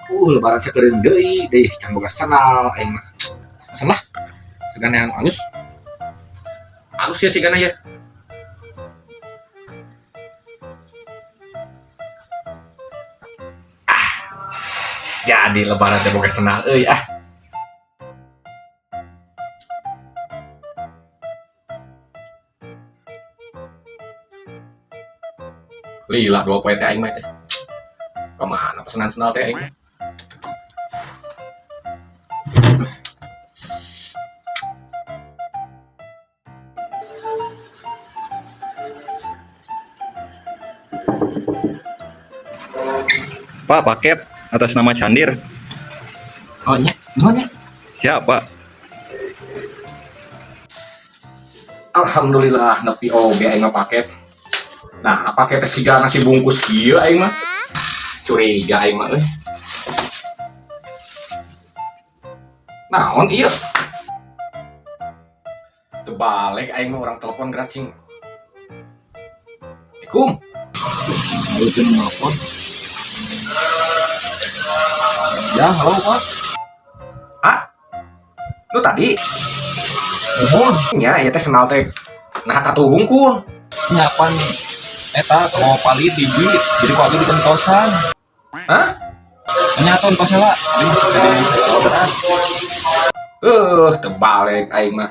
Lebaran sakedeung deui deh, can boga sandal aing mah. Pesen lah. Segana anu alus. Alus ya sigana ya. Ah. Jadi lebaran teh boga sandal euy ah. Lila dua poe teh aing mah teh. Kemana pesanan sandal teh aing? Pak, paket atas nama Candir. Oh iya, nuhun ya. Siapa? Alhamdulillah nepi oge aing mah paket. Nah, paket teh siga nasi bungkus kieu aing mah. Curiga aing mah euy. Naon ieu? Teu balik aing mah orang telepon geracing. Assalamualaikum. Ayo tuh nelfon. Ya, halo Pak. Ah. Lu tadi Mohon. Nya ieu teh sendal teh nah katuh hungkul. Nyapan eta mau palit hiji, jadi ku abdi digentosan. Hah? Nya atuh entos heula. Abdi masih dari orderan. Teu balik aing mah.